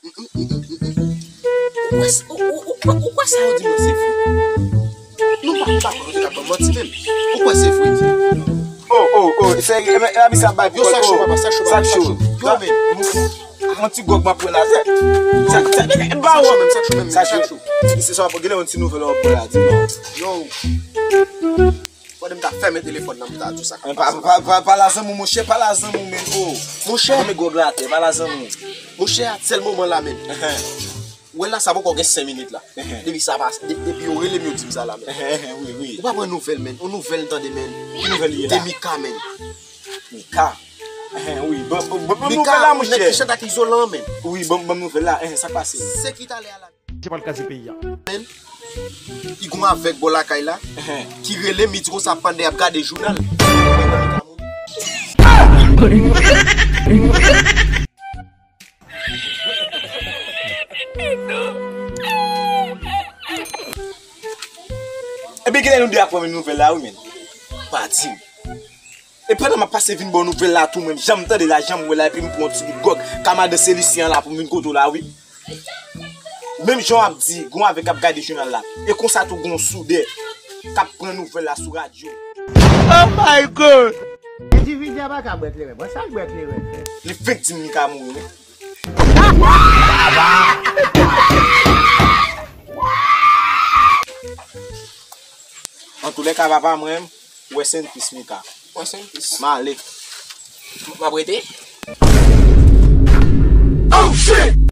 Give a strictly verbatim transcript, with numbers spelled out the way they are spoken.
Ou kwè s- ou- ou- ou kwè- ou kwè sa yo di mwen se vre? Non, pa pa kwè, ou te ka ban manti menm. Ou kwè se vre? Oh, oh, oh, se e, e, e, sa bay pou yo, sak cho, papa, sak cho, papa, sak cho. Yo, men. Yon ti gwòg m ap pran la, se. Sa, sa, ba ou. Sak cho menm, sak cho menm, sak cho. Misye sa ap gen yon ti nouvèl w ap pran la, di non. Yo. Fò de m ta fèmen telefòn nan, m ta di w sa k ap pase. Pa, pa, pa, pa la zanmi w, monchè, pa la zanmi w, men, oh. Monchè. Mete gwòg la atè, pa la zanmi w. Monchè, a sèl moman la, men. Wè la, sa poko gen senk minit la. Depi sa pase, de- depi yo rele m, yo di m sa la, men. Wi, wi. Ou pa pran nouvèl, men. On nouvèl, m tande, men. Ki nouvèl li ye la? De Mika, men. Mika. Wi, bon, bon, bon, bon nouvèl la, monchè. Mika, nèg ki chante ak Izolan, men. Wi, bon, bon nouvèl la. Sa k pase? Se ki talè a la. Se pa l kraze peyi a. Men, li gon avèg bò lakay la, ki rele m, li di konsa pandan y ap gade jounal. Ebyen, genlè nou de ap pran menm nouvèl la, wi, men. Pa di m. E pandan m ap pase vin ba w nouvèl la tou, mwen, janm tande la, janm wè la, epi m pran yon ti bout gwòg. Ka madan Selisyen an la pou m vin kote w la, wi. Menm jan w ap di, gon avèg k ap gade jounal la. E konsa tou gon soudè k ap pran nouvèl la sou radyo. Oh my God! Endividi a pa ka bwè kleren. Bon, sa l bwè kleren fè? Li fenk di m li ka mouri, wi. Antoulèka, papa mwen, rest in peace, Mika. Rest in peace. M ale. M ap rete. Oh shit!